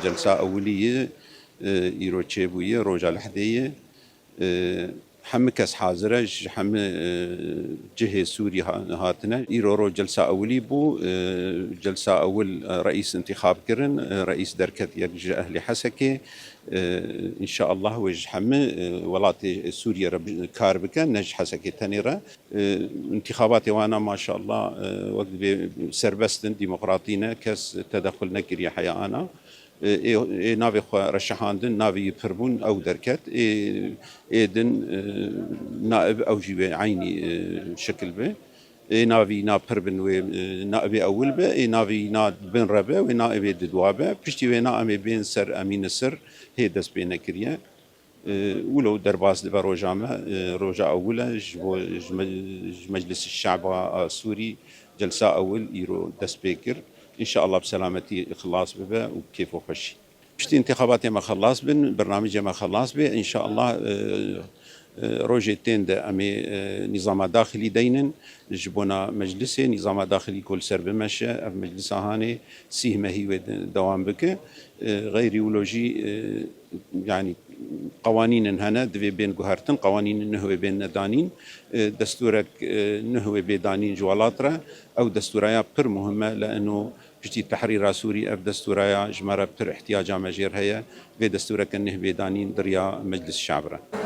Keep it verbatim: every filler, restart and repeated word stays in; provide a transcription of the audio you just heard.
Celsa ewilî ye, e, îro çêbûye, roja lehdê ye. E, hemî kes hazir e, ji hemî, e, cihê Sûrî ha-, hatine. Îro ro celsa ewilî bû. E, celsa ewil, e, reîs intîxab kirin, e, reîs derket yek ji ehlê Hesekê. E, înşeallah wê ji hemî, e, welatê Sûriyê re bi-, kar bike, ne ji Hesekê tenê re. E, întîxabatê wana maşallah, e, wek divê serbest in, demokratî ne, kes tedexul nekiriye heya ana. E, ê, ê navê xwe reşehandin, navê yî pir bûn, ew derket. Ê, ê din, e, naib ew jî wê eynî, e, şekil be. Ê navî na pir bin wê, e, naibê ewil be, ê navî na bin re be, wê naibê didwa be. Piştî wê na em ê bên ser Emîn Sir, hê dest pê nekiriye. E, wilo derbas dibe roja me, e, roja ewil e, ji bo, ji me-, ji Meclis Şeba a Sûrî, celsa ewil îro dest pê kir. Înşeallah bi selametî xilas bibe û bi kêf û xweşî. Piştî întîxabatê me xelas bin, bernamecê me xelas bê, înşeallah, e, e, rojê tên de em ê, e, nîzama daxilî deynin ji bona meclisê, nîzama daxilî ku li ser bimeşe, ev meclisa hanê sîh mehî wê de-, dewam bike. E, xeyrî wilo jî, e, yanî qewanînin hene, divê bên guhertin, qewanînin nuh wê bên nedanîn, e, destûrek, e, nuh wê bê danîn ji welat re, ew destûraya pir muhim e, li eno Piştî tehrîra Sûrî ev destûraya ji me re pir ihtiyaca me jêr heye. Vê destûreke neh bê danîn di riya Meclis Şab re.